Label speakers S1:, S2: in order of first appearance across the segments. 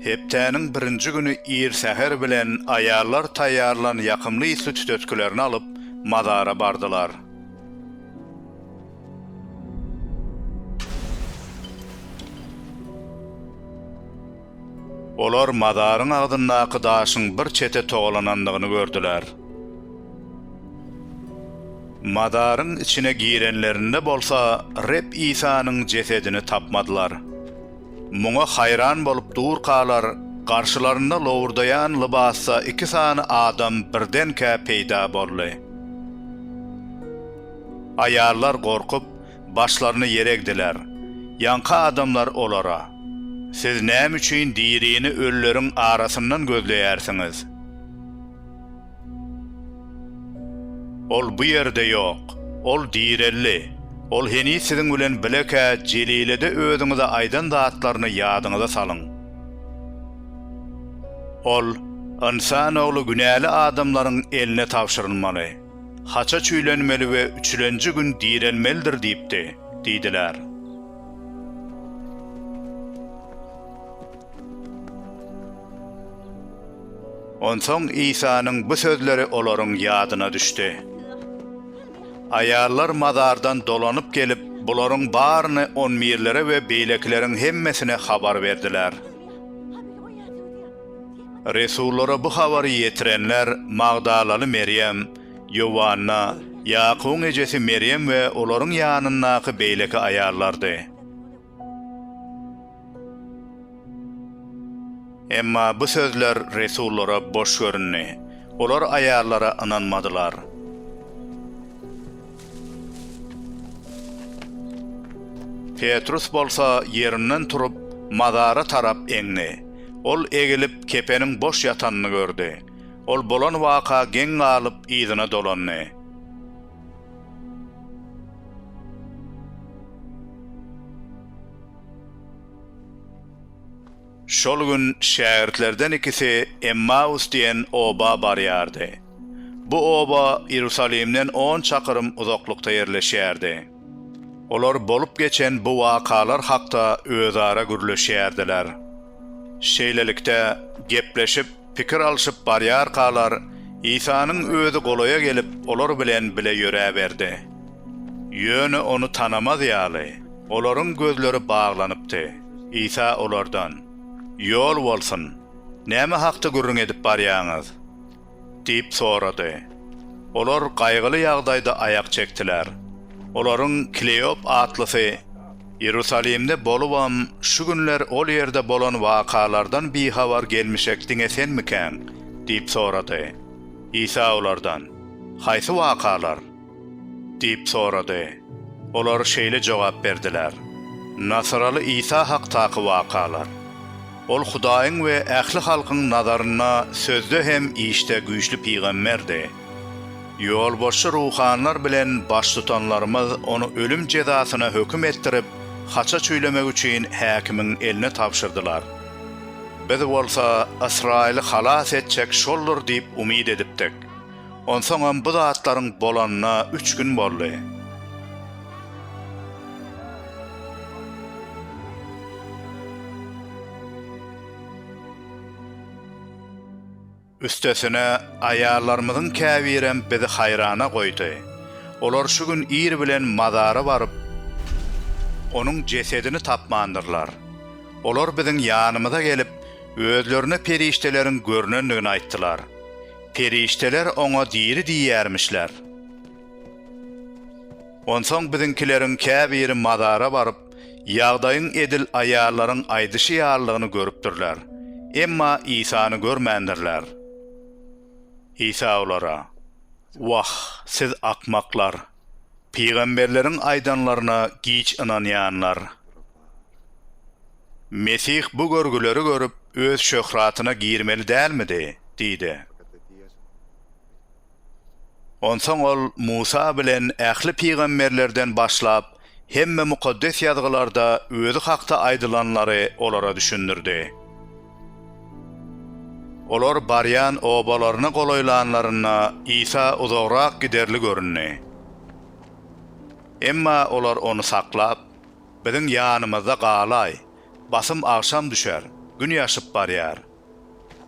S1: Hepdäniň birinji güni ir säher bilen aýallar taýýarlan ýakymly ysly tütetgilerini alyp, mazara bardylar. Olar mazaryň agzyndaky daşyň bir çete togalanandygyny gördüler. Mazaryň içine girenlerinde bolsa Reb Isanyň jesedini tapmadylar. Muňa haýran bolup durkalar, garşylarynda lowurdaýan lybasda iki sany adam birdenkä peýda boldy. Aýallar gorkup, başlaryny ýere egdiler. Ýaňky adamlar olara, Siz näme üçin dirini ölüleriň arasyndan gözleýärsiňiz? Ol bu ýerde ýok. Ol direldi. Ol heniz siziň bilen bilekä Jelilede özüňize aýdan zatlaryny ýadyňyza salyň. Ol, Ynsan Ogly günäli adamlaryň eline tabşyrylmaly, haça çüýlenmeli we üçülenji gün direlmelidir diýipdi diýdiler. Onsoň Isanyň bu sözleri olaryň ýadyna düşdi. Aýallar mazardan dolanyp gelip, bularyň baryny onbirlere we beýlekileriň hemmesine habar berdiler. Resullara bu habary ýetirenler magdalaly Merýem, Ýowanna, Ýakubyň ejesi Merýem we olaryň ýanyndaky beýleki aýallardy. Emma bu sözler resullara boş göründi. Olar aýallara ynanmadylar. Petrus bolsa ýerinden turup, mazara tarap eňdi. Ol egilip, kepeniň boş ýatanyny gördi. Ol bolan waka geň galyp, yzyna dolandy. Şol gün şägirtlerden ikisi Emmaus diýen oba barýardy. Bu oba Iýerusalimden on çakyrym uzaklykda ýerleşýärdi. Olar bolup geçen bu wakalar hakda özara gürleşýärdiler. Şeýlelikde, gepleşip, pikir alşyp barýarkalar, Isanyň özi golaýa gelip, olar bilen bile ýöräberdi. Ýöne ony tanamaz ýaly, olaryň gözleri baglanypdy. Isa olardan, Ýol bolsun! Näme hakda gürrüň edip barýaňyz? Diýip sorady. Olar gaýgyly ýagdaýda aýak çekdiler. Olaryň Kleop atlysy Iýerusalimde bolubam, şu günler ol ýerde bolan wakalardan bihabar gelmişek diňe senmikäň? diýip sorady. Isa olardan, Haýsy wakalar? Diýip sorady. Olar şeýle jogap berdiler, Nasyraly Isa hakdaky wakalar. Ol Hudaýyň we ähli halkyň nazarynda sözde hem işde güýçli pygamberdi. Ýolbaşçy ruhanylar bilen baştutanlarymyz ony ölüm jezasyna höküm etdirip, haça çüýlemek üçin häkimiň eline tabşyrdylar. Biz bolsa Ysraýyly halas etjek şoldur diýip umyt edipdik. Onsoňam bu zatlaryň bolanyna üç gün boldy. Üstesine, aýallarymyzyň käbirem bizi haýrana goýdy. Olar şu gün ir bilen mazara baryp, onuň jesedini tapmandyrlar. Olar biziň ýanymyza gelip, özlerine perişdeleriň görnendigini aýtdylar. Perişdeler oňa diri diýýärmişler. Onsoň biziňkileriň käbiri mazara baryp, ýagdaýyň edil aýallaryň aýdyşy ýalydygyny görüpdirler. Emma Isany görmändirler. Isa olara, Wah, siz akmaklar, pygamberleriň aýdanlaryna giç ynanýanlar! Mesih bu görgüleri görüp, Öz şöhratyna girmeli dälmidi? diýdi. Onsoň ol Musa bilen ähli pygamberlerden başlap, hemme Mukaddes Ýazgylarda Özi hakda aýdylanlary olara düşündirdi. Olar barýan obalaryna golaýlanlarynda, Isa uzagrak giderli göründi. Emma olar ony saklap, Biziň ýanymyzda galaý, basym agşam düşer. Gün ýaşyp barýar.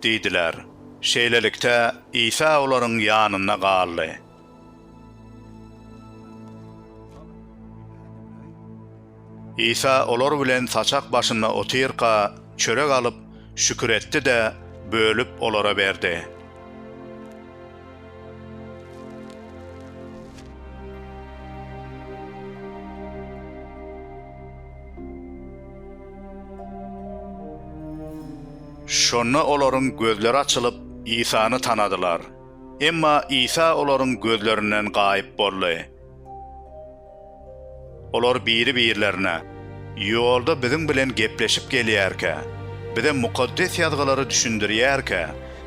S1: Diýdiler. Şeýlelikde, Isa olaryň ýanynda galdy. Isa olar bilen saçak başynda otyrka, çörek alyp, şükür etdi-de, bölüp olara berdi. Şonda olaryň gözleri açylyp, Isany tanadylar. Emma Isa olaryň gözlerinden gaýyp boldy. Olar biri-birlerine, Ýolda biziň bilen gepleşip gelýärkä, bize Mukaddes Ýazgylary düşündirýärkä,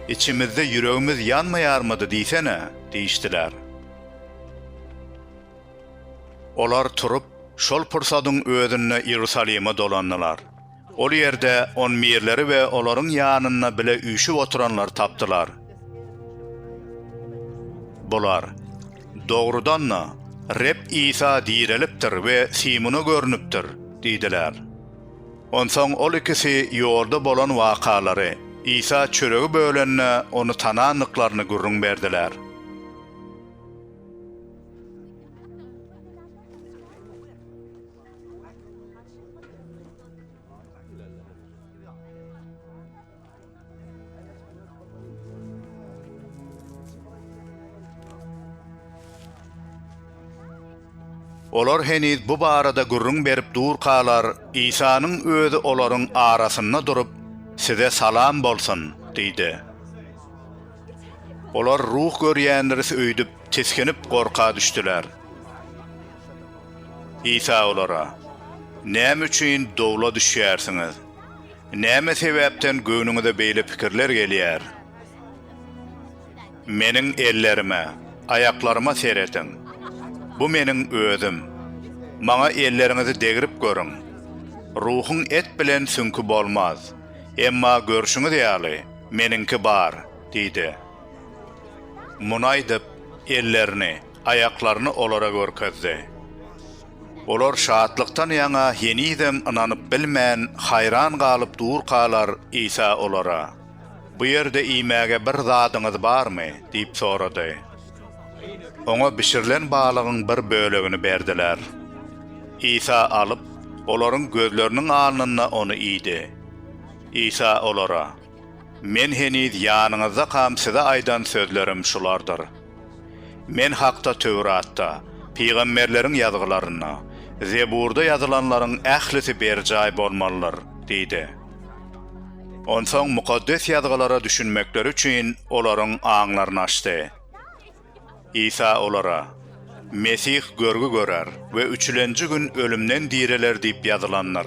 S1: içimizde ýüregimiz ýanmaýarmydy diýsene! diýişdiler. Olar turup, şol pursadyň özünde Iýerusalime dolandylar. Ol ýerde onbirleri we olaryň ýanynda bile üýşüp oturanlary tapdylar. Bular, Dogrudan-da, Reb Isa direlipdir we Simuna görnüpdir! diýdiler. Onsoň ol ikisi ýolda bolan wakalary, Isa çöregi bölende ony tanandyklaryny gürrüň berdiler. Olar heniz bu barada gürrüň berip durkalar, Isanyň özi olaryň arasynda durup, Size salam bolsun! diýdi. Olar ruh görýändiris öýdüp, tisginip gorka düşdüler. Isa olara, Näme üçin dowla düşýärsiňiz? Näme sebäpden göwnüňize beýle pikirler gelýär? Meniň ellerime, aýaklaryma serediň. Bu Meniň Özüm. Maňa elleriňizi degrip görüň. Ruhuň et bilen süňki bolmaz. Emma görşüňiz ýaly, Meniňki bar diýdi. Muny aýdyp, ellerini, aýaklaryny olara görkezdi. Olar şatlykdan ýaňa henizem ynanyp bilmän, haýran galyp durkalar, Isa olara, Bu ýerde iýmäge bir zadyňyz barmy? diýip sorady. Oňa bişirilen balygyň bir bölegini berdiler. Isa alyp, olaryň gözleriniň alnynda ony iýdi. Isa olara, Men heniz ýanyňyzdakam size aýdan sözlerim şulardyr. Men hakda Töwratda, pygamberleriň ýazgylarynda, Zeburda ýazylanlaryň ählisi berjaý bolmalydyr diýdi. Onsoň Mukaddes Ýazgylara düşünmekleri üçin olaryň aňlaryny açdy. Isa olara, Mesih görgi görer we üçülenji gün ölümden direler diýip ýazylandyr.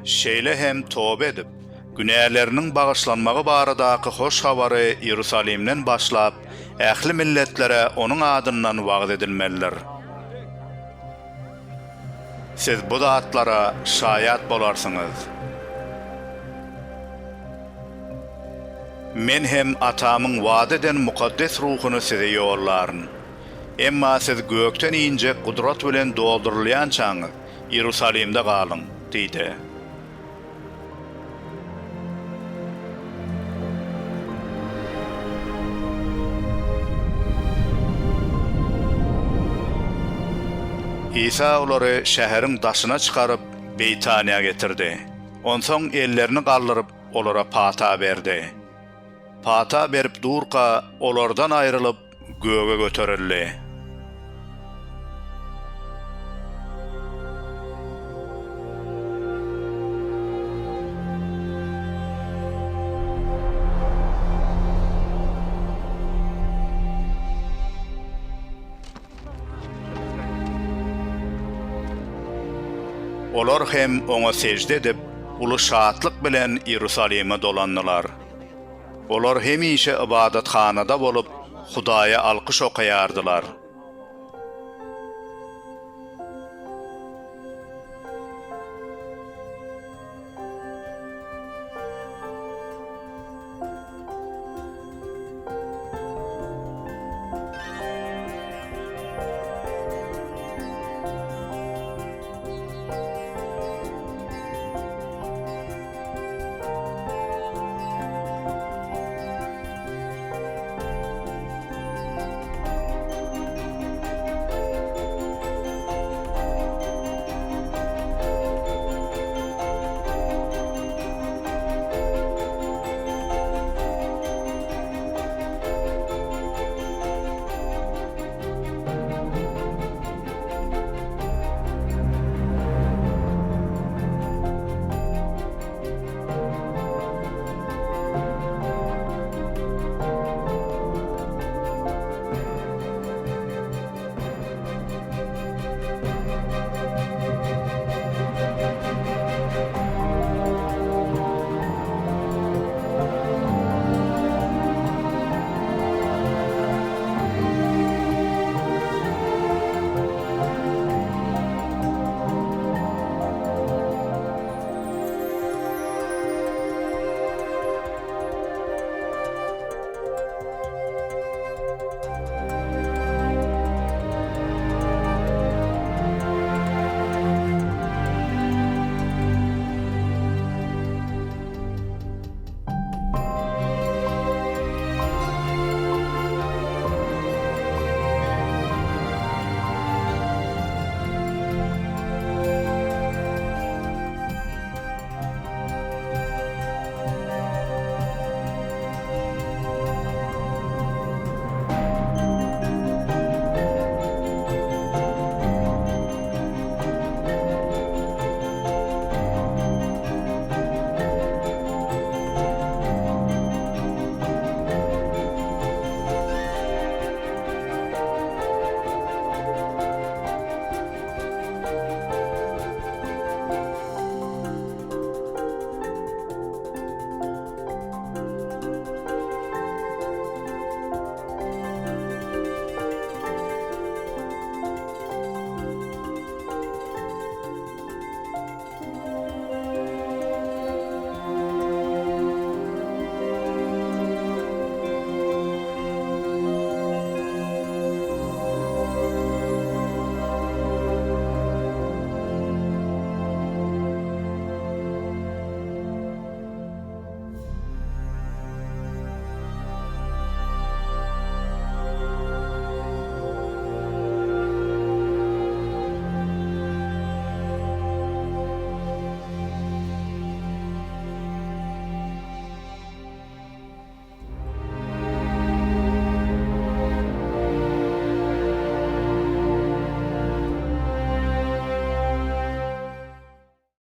S1: Şeýle hem toba edip, günäleriniň bagyşlanmagy baradaky hoş habary Iýerusalimden başlap, ähli milletlere Onuň adyndan wagyz edilmelidir. Siz bu zatlara şaýat bolarsyňyz. Men hem Atamyň wada eden Mukaddes Ruhuny size ýollaryn. Emma siz gökden injek gudrat bilen doldurylýançaňyz, Iýerusalimde galyň diýdi. Isa olary şäheriň daşyna çykaryp, Beýtaniýa getirdi. Onsoň ellerini galdyryp, olara pata berdi. Pata berip durka, olardan aýrylyp, göge göterildi. Olar hem Oňa sežde edip, uly şatlyk bilen Iýerusalime dolandylar. Olar hemişe ybadathanada bolup, Hudaýa alkyş okaýardylar.